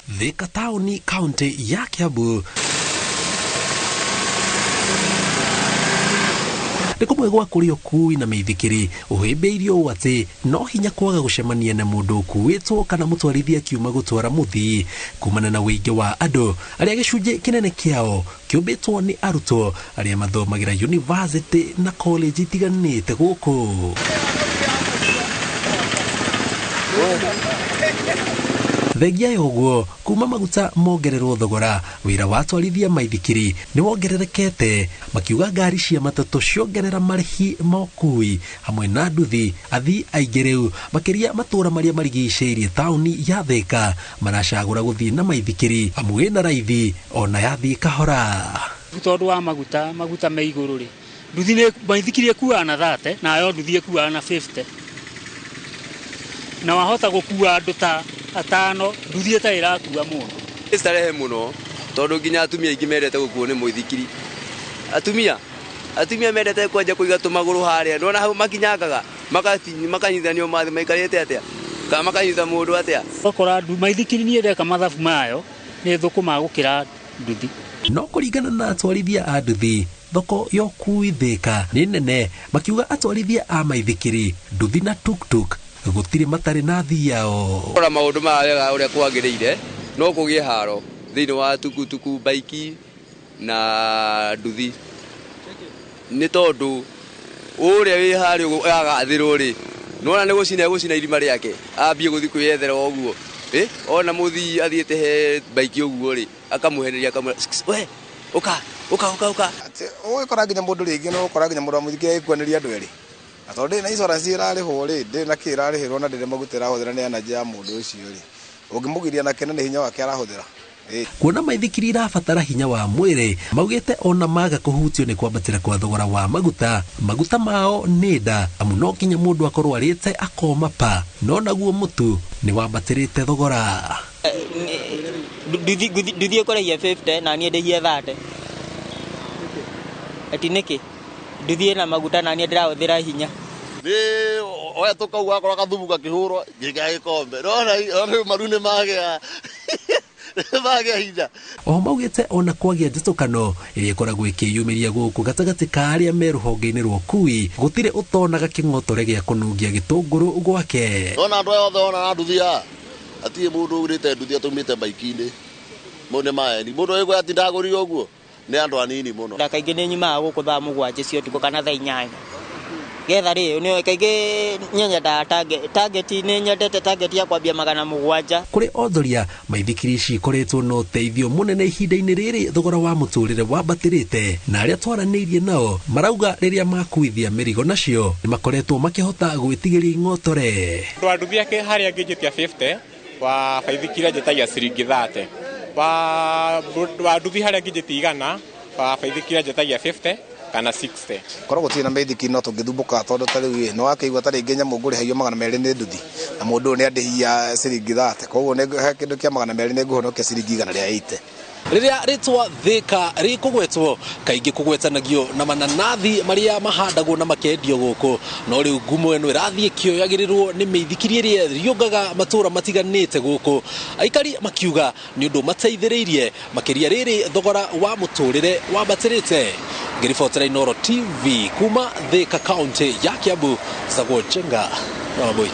Thika taũni, kaũntĩ ya Kiambu. Nĩ kũmwe gwa kũrĩa ũkui na mĩithikiri ũhĩmbĩirio ũũ atĩ no hinya kwaga gũcemania na mũndũ ũkuĩtwo kana mũtwarithia akiuma gũtwara mũthii kumana na ũingĩ wa andũ arĩa gĩcunjĩ kĩnene kĩao kĩũmbĩtwo nĩ arutwo arĩa mathomagĩra yunivasĩtĩ na college itiganĩte gũkũ. Thengia ya ũguo, kuma maguta mongererwo thogora, wĩra wa atwarithia maithikiri nĩ wongererekete, makiuga ngari cia matatũ ciongerera marĩhi ma ũkui hamwe na nduthi. Athii aingĩ rĩu makĩria matũra marĩa marigicĩirie taũni ya Thika maracagũra gũthiĩ na maithikiri amu ĩna raithi ona yathiĩ kahora. Tondũ wa maguta, maguta me igũrũ rĩ, nduthi nĩ maithikiri ĩkuaga na 30 nayo nduthi ĩkuaga na 50. Na wahota gũkua andũ ta atano, nduthi ĩtarĩ ĩrakua mũndũ. Nĩ starehe mũno tondũ nginya atumia aingĩ mendete gũkuo nĩ mũithikiri. Atumia mendete kwanja kũiga tũmagũrũ harĩa, nĩwona hau makinyangaga, makanyitithanio mathĩ maikarĩte atĩa, kana makanyita mũndũ atĩa. Ũgakora maithikiri niĩ ndeka mathabu mayo nĩ thũkũma gũkĩra nduthi. No kũringana na atwarithia a nduthi, thoko ya ũkui Thika nĩ nene, makiuga atwarithia a maithikiri, nduthi na tuktuk gũtirĩ matarĩ na athii ao. Rora maũndũ maya wega ũrĩa kwagĩrĩire, no kũgĩe haro thĩinĩ wa tukutuku, baiki na nduthi. Nĩ tondũ ũrĩa wĩ harĩa ũguo agathĩrwo rĩ, nĩwona nĩ gũcina egũcina irima rĩake, ambie gũthiĩ kwĩyethera ũguo. Ona mũthii athiĩte he baiki ũguo rĩ, akamũheneria akamwĩra, we, ũka, ũka, ũka, ũka. Atĩ ũgĩkora nginya mũndũ rĩngĩ, no ũgũkora nginya mũndũ wa mũithikiri agĩkuanĩria andũ erĩ. Na tondũ ndĩrĩ na insurance ĩrarĩhwo rĩ, ndĩrĩ na kĩ ĩrarĩhĩrwo na ndĩrĩ maguta ĩrahũthĩra nĩ energy ya mũndũ ũcio rĩ, ũngĩmũgiria nake na nĩ hinya wake arahũthĩra. Kuona maithikiri irabatara hinya wa mwĩrĩ, maugĩte ona maga kũhutio nĩ kwambatĩra kwa thogora wa maguta, maguta mao nĩ nda, amu no nginya mũndũ akorwo arĩte akoma pa, no naguo mũtu nĩ wambatĩrĩte thogora. Nduthi ĩkũrĩhia 50 na niĩ ndĩhie 30. Ati nĩkĩ? Nduthi ĩna maguta na niĩ ndĩrahũthĩra hinya. Nĩ oya tũkau gakorwo gathumu gakĩhũrwo ngĩkĩra gĩkombe. Nĩwona rĩu maru nĩ magĩa. Nĩ hinya. Oho maugĩte ona kwagĩa njĩtũkano ĩrĩa ĩkoragwo ĩkĩyumĩria gũkũ gatagatĩ ka arĩa me rũhonge-inĩ rwa ũkui, gũtirĩ ũtonaga kĩng'otore gĩa kũnungia gĩtũngũrũ gwake. Nona andũ aya othe ona na nduthi haha, hatirĩ mũndũ ũgũrĩte nduthi atũmĩte baiki-inĩ. Mau nĩ maeni. Mũndũ ũyũ ati ndagũrire ũguo nĩ andũ anini mũno. Na kaingĩ nĩ nyumaga gũkũ thaa mũgwanja cia ũtukũ kana thaa inyanya. Getha rĩ, nĩ kaingĩ nyendaga target, nĩ nyendete target ya kwambia 700. Kũrĩ onjoria, maithikiri ici ikoretwo na ũteithio mũnene ihinda-inĩ rĩrĩ thogora wa mũtũrĩre wambatĩrĩte, na arĩa twaranĩirie nao marauga rĩrĩa makuithia mĩrigo nacio nĩ makoretwo makĩhota gwĩtigĩria ing'otore. Andũ a nduthi ake harĩa ngĩnjĩtia 50, wa baithikiri anjĩtagia ciringi 30. Wa nduthi harĩa ngĩnjĩtia 100, wa baithikiri anjĩtagia 50 kana 60. Korwo gũtirĩ na mĩithikiri no tũngĩthumbũka tondũ ta rĩu ĩ, nĩ wakĩigua ta rĩngĩ nyamũ ngũrĩhagio 200 nĩ nduthi, na mũndũ ũyũ nĩ andĩhia ciringi 30, koguo nĩ he kĩndũ kĩa 200 nĩ ngũhonokia ciringi igana rĩa 80. Rĩrĩa rĩtwa Thika rĩkũgwetwo, kaingĩ kũgwetanagio na mananathi marĩa mahandagwo na makendio gũkũ, no rĩu ngumo ĩno ĩrathiĩ ĩkĩoyagĩrĩrwo nĩ mĩithikiri ĩrĩa ĩriũngaga matũũra matiganĩte gũkũ. Aikari makiuga nĩ ũndũ mateithĩrĩirie makĩria rĩrĩ thogora wa mũtũrĩre wambatĩrĩte. Ngĩribotera Inooro TV kuma Thika kaunti ya Kiambu, Zagwo Njenga na Wambui.